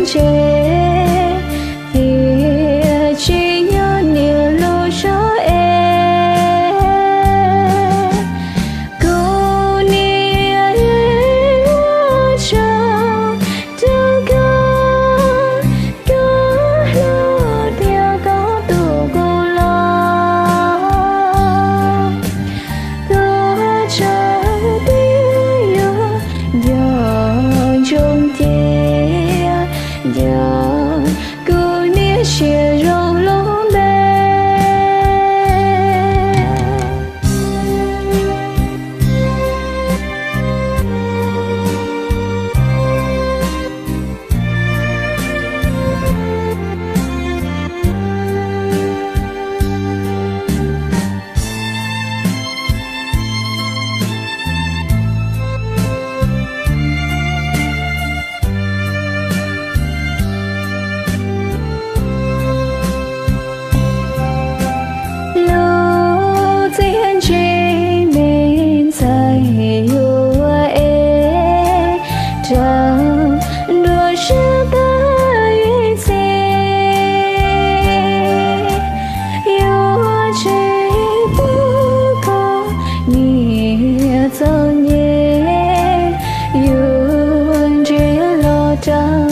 ntse, tiam sis nyob niam lub zog es kuv niam ua tsaug rau koj, koj hlub thiab koj tu kuv los. Tuav tshav twb yuav nco ntsoov cia, nco kuv niam siab zoo lub npe. Lub txiaj ntsim me ntxhais yuav ev rau nruab siab tag ib txhis, yuav tsis pub koj niam txom nyem, yuav nrhiav los rau